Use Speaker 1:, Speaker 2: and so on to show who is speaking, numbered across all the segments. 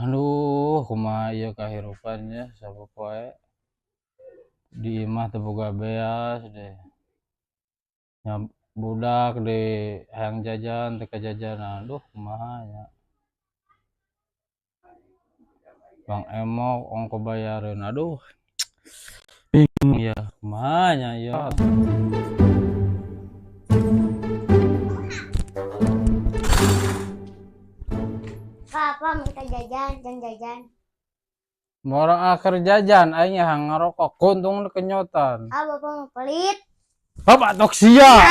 Speaker 1: Aduh, kumaha ieu kahirupan nya sapopoe. Di imah teu boga beas deh. Nya budak di hayang jajan teu kajajanan. Aduh, kumaha nya. Bang Emok ongko bayareun. Aduh. Bingung ya, kumaha nya ieu.
Speaker 2: Papa minta jajan, jangan jajan.
Speaker 1: Mora akhir jajan aing hayang ngarokok, kuntung kenyotan.
Speaker 2: Ah, bapak mau pelit.
Speaker 1: Bapak tok sia.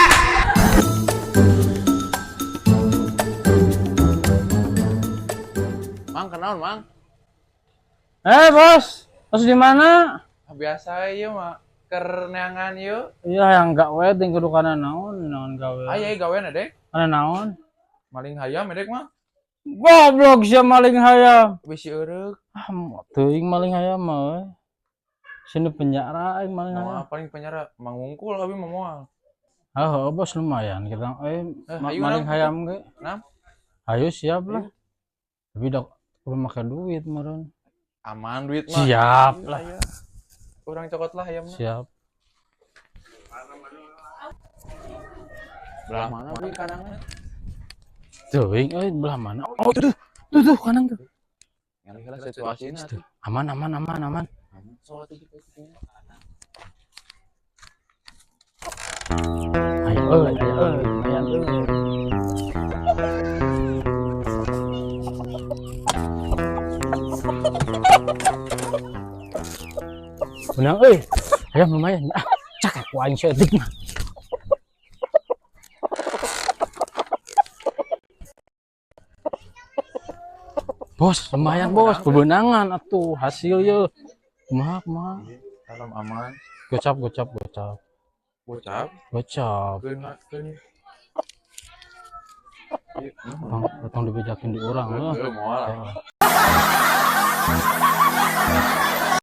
Speaker 3: Mang, kenaon, Mang?
Speaker 1: Eh, bos. Bos di mana?
Speaker 3: Ah, biasa ieu mah keur neangan ieu.
Speaker 1: Iya, yang gawe ting kudu kana naon, naon gawe.
Speaker 3: Aya gawean dek.
Speaker 1: Kana naon?
Speaker 3: Maling hayam dek mah.
Speaker 1: Goblok sia maling hayam.
Speaker 3: Bisi eureuk.
Speaker 1: Ah, teuing maling hayam mah euy. Sini penjara aing maling hayam.
Speaker 3: Moal paling penjara mangungkul abi mah moal.
Speaker 1: Ah, heuh, bos lumayan kita
Speaker 3: Ayo,
Speaker 1: maling
Speaker 3: Nam.
Speaker 1: hayam ge.
Speaker 3: Nam.
Speaker 1: Ayo siap lah. Tapi dok kudu make duit meureun.
Speaker 3: Aman duit mah.
Speaker 1: Siap lah.
Speaker 3: Ayo. Urang cokot lah hayamna.
Speaker 1: Siap.
Speaker 3: Belah mana bi kanangna?
Speaker 1: Teuing euy belah mana? Oh, tuh tuh. Tuh tuh kanan tuh.
Speaker 3: Ngali heula situasina tuh.
Speaker 1: Aman aman aman aman.
Speaker 3: So atuh kitu.
Speaker 1: Ayo euy, ayo euy, lumayan euy. Menang euy. Ayam lumayan. Ah, cakep ku aing saeutik mah. Bos, lumayan bos, bebenangan atuh hasil ye. Kumaha kumaha.
Speaker 3: Salam aman.
Speaker 1: Gocap gocap gocap.
Speaker 3: Gocap.
Speaker 1: Gocap.
Speaker 3: Keun keun.
Speaker 1: Tong, tong dibejakin di urang heuh.
Speaker 3: Heuh, moal.
Speaker 1: Heeh.